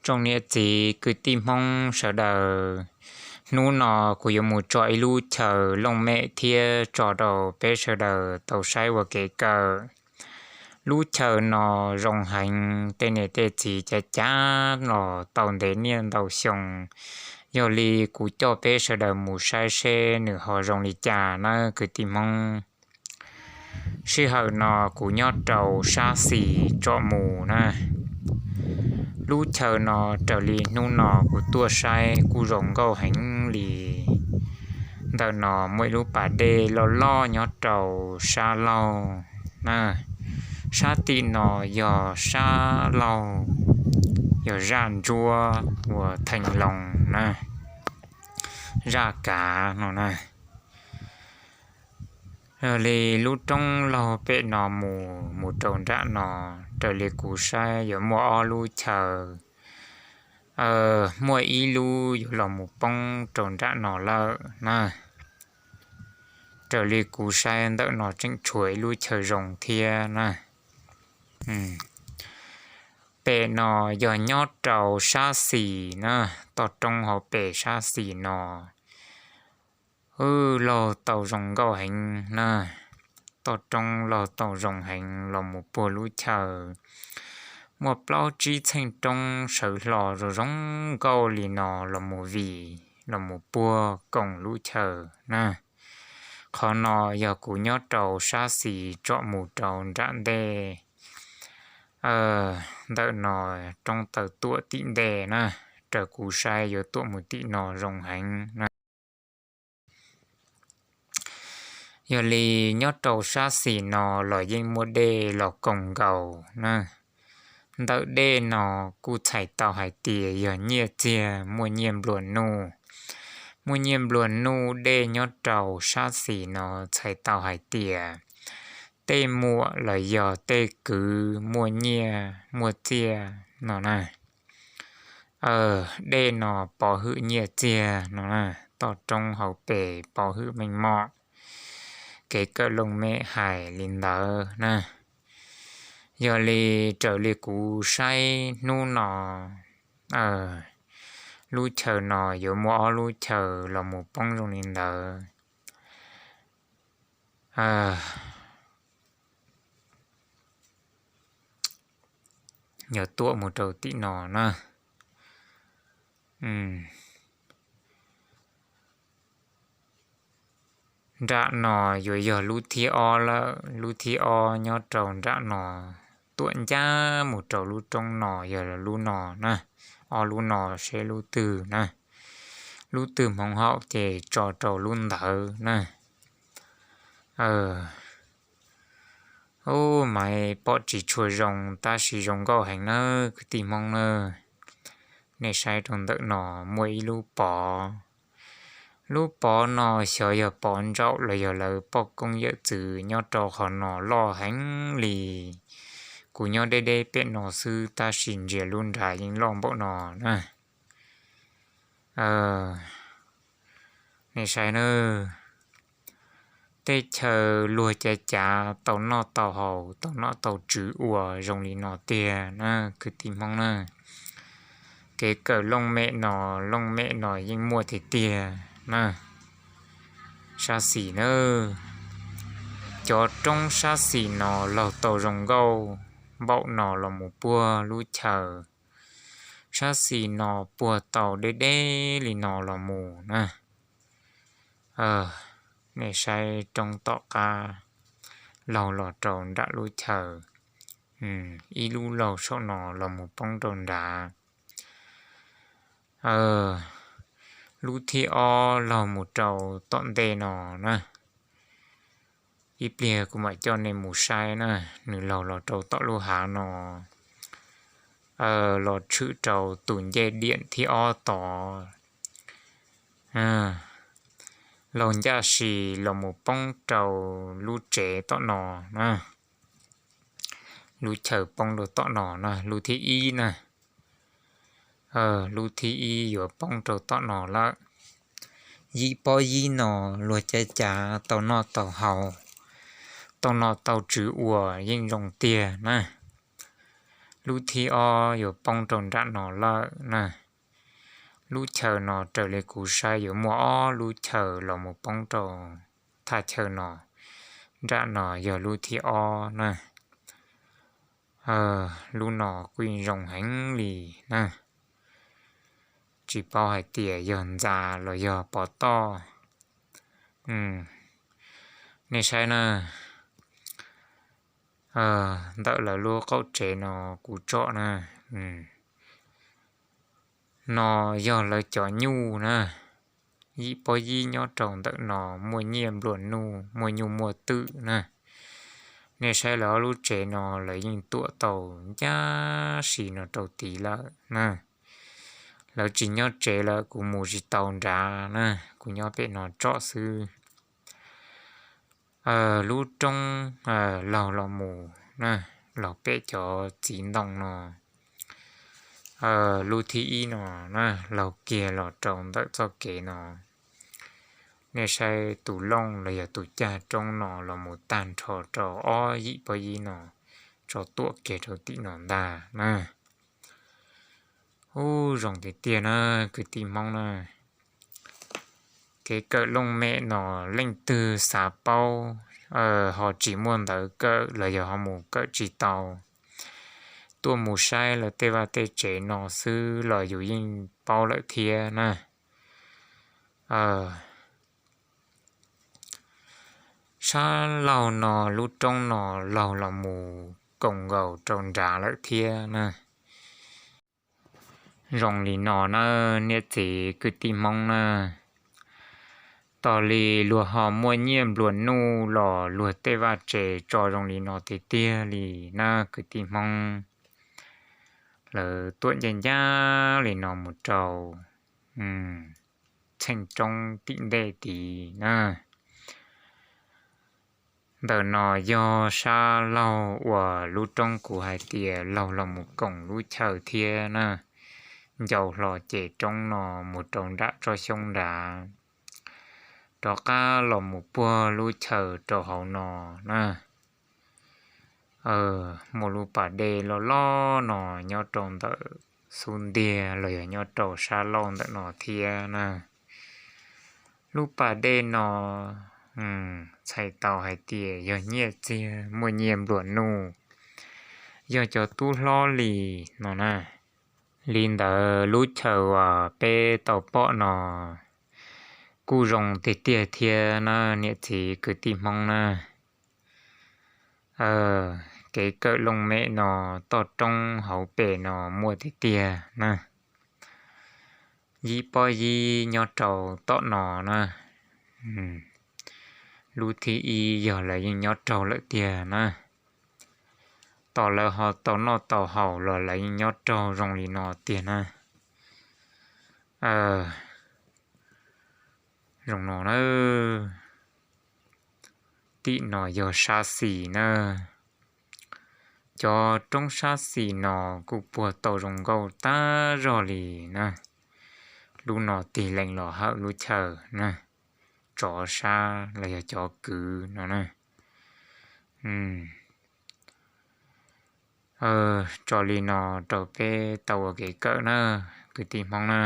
Tsoom niam txiv kwv tij Hmoob sawv daws, hnub no kuv yuav mus tso ib lub chaw looj mem thiab tso rau peb sawv daws tau saib ua kev kawm. Lub chaw no zoo heev, tej niam tej txiv cav cav los tau ntev niaj ntau xyoo, yog li kuv coj peb sawv daws mus saib seb nws ho zoo li cas nawb kwv tij Hmoob. Sij hawm no kuv nyob rau sab xis tsom mus na. Lub chaw no raws li hnub no kuv tuaj saib kuj zoo nkauj heev li. Ntawm no muaj ib lub pas dej loj loj nyob rau sab laug na. Sab tim no yog sab laug, yog zaj ntsuab uas theej loo na, zaj kav no na. Yog li lub roob laug pem no mus, mus rau nram no, raws li kuv saib yuav muaj ob lub chaw, muaj ib lub yuav los mus poob rau nram no lawm na. Raws li kuv saib ntawm no tseem tshuav ib lub chaw zoo thiab na. Pem no yog nyob rau sab xis na, toj roob hauv pes sab xis no laug tau zoo nkauj heev na. Toj roob laug tau zoo heev los mus puag lub chaw. Muaj plaub tsib txheej roob sawv hlo zoo zoo nkauj li no los mus vim los mus puag koom lub chaw na. Qhov no yog kuv nyob rau sab xis tsom mus rau nram ntej. Ntawm no roob taw tuam tim ntej na, raws kuv saib yuav tuam mus tim no zoo heev na. Yog li nyob rau sab xis no los yeej muaj dej los koom nkaus na. Ntawm dej no kuj txhais tau hais tias yog nyiaj txiag muaj nyiaj nplua nuj. Muaj nyiaj nplua nuj dej nyob rau sab xis no txhais tau hais tias tej muam los yog tej kwv muaj nyiaj muaj txiaj no na. Dej no pov hwm nyiaj txiag no na, toj roob hauv pes pov hwm meej mom. Kev kawm looj mem hais li ntawd na. Yog li raws li kuv saib hnub no, lub chaw no yuav muaj ob lub chaw los mus poob zoo li ntawd. Yuav tuam mus rau tim no na. Nram no yuav yog lub thib ob lawm, lub thib ob nyob rau nram no, tuam ncaj mus rau lub roob no yog lub no na. Ob lub no seb lub twg na, lub twg hmoov haum ces tso rau lub ntawd na. Ub, mas pom tsis tshua zoo tab sis zoo nkauj heev nawb kwv tij Hmoob na. Nej saib rau ntawm no muaj ib lub pov. Lub pov no xyov yog pov ntsaum los yog lawv poj koob yawm txwv nyob rau qhov no loj heev li. Kuv nyob deb deb pem no xwb tab sis ntsia lub nrad yeej loj npaum no na. Nej saib na, tej chaw luag cav cav tau noj tau haus tau noj tau tswv ua zoo li no tiag na kwv tij Hmoob na. Kev kawm looj mem no, looj mem no yeej muaj tiag tiag na. Sab xis na, cov roob sab xis no laug tau zoo nkauj npaum no los mus puag lub chaw. Sab xis no puag tau deb deb li no los mus na. Nej saib roob tom qab laug los rau nram lub chaw. Ib lub laug saum no los mus poob rau nrad. Lub thib ob laug mus rau tom ntej no na. Ib pliag kuv mam coj nej mus saib na, nws laug los rau tom lub hav no, los tshwm rau tus ncej diam thib ob tod. Laug ncaj si los mus poob rau lub tsev tom no na. Lub chaw poob rau tom no na, lub thib ib na. Lub thib ib yuav poob rau tom no lawm. Yim pob yib no luag cav cav tau noj tau haus, tau noj tau tswv ua yeej zoo tiag na. Lub thib ob yuav poob rau nram no lawm na. Lub chaw no raws li kuv saib yuav muaj ob lub chaw los mus poob rau thaj chaw no. Nram no yog lub thib ob na. Lub no kuj zoo heev li na. Tsis paub hais tias yog ntxa los yog pov toj. Nej saib na, ntawm lawv lub qaum tsev no kuv tsom na, no yog lawv cov nyuj na. Yim pob yib nyob rau ntawm no muaj nyiaj nplua nuj, muaj nyuj muaj twm na. Nej saib lawv ob lub tsev no lawv yeej tuam tau ncaj si no rau tid lawm na. Lawv tsis nyob tsev lawm, kuv mus tsis tau nrad na, kuv nyob pem no tsom xwb. Lub roob laug los mus na, laug pem cov txiv ntoo no. Lub thib ib no na, laug kiag los rau ntawm txoj kev no. Nej saib tus looj los yog tus cag roob no los mus tag nrho rau ob yim pob yib no, tso tuam kiag rau tim no ntag na. Ub, zoo tiag tiag na kwv tij Hmoob na. Kev kawm looj mem no leej twg xav paub, ho tsis muaj ntawv kawm los yog ho mus kawm tsis tau, tuaj mus saib lawv tej vaj tej tsev no xwb los yus yeej paub lawm thiab na. Sab laug no lub roob no laug los mus koom nkaus rau nrad lawm thiab na. Zoo li no na, niam txiv kwv tij Hmoob na, tos li luag ho muaj nyiaj nplua nuj los luag tej vaj tsev tso zoo li no tiag tiag li na kwv tij Hmoob. Lawv tuam ncaj ncaj li no mus rau txheej roob tim ntej tid na. Ntawm no yog sab laug uas lub roob kuv hais tias laug los mus koom lub chaw thiab na. Ncau hlo ces roob no mus rau nram tsob xyoob nrad, rov qab los mus puag lub chaw rau hauv no na. Muaj lub pas dej loj loj no nyob rau ntawm xub ntiag los yog nyob rau sab laug ntawm no thiab na. Lub pas dej no txhais tau hais tias yog nyiaj txiag muaj nyiaj nplua nuj, yog cov tub hlob li no na. Li ntawd lub chaw uas peb tau pom no kuj zoo tiag tiag thiab na niam txiv kwv tij Hmoob na. Kev kawm looj mem no toj roob hauv pes no muaj tiag tiag na. Yib pob yib nyob rau tom no na. Lub thib ib yog lawv yeej nyob raug lawm tiag na. Tom lawv ho tau noj tau haus los lawv yeej nyob raug zoo li no tiag na. Zoo no na. Tim no yog sab xis na. Cov roob sab xis no kuj puag tau zoo nkauj tag zog li na. Lub no tig lees los hawm lub chaw na, tsov sab los yog cov kwv no na. Tso li no rau peb tau ua kev kawm na, kwv tij Hmoob na.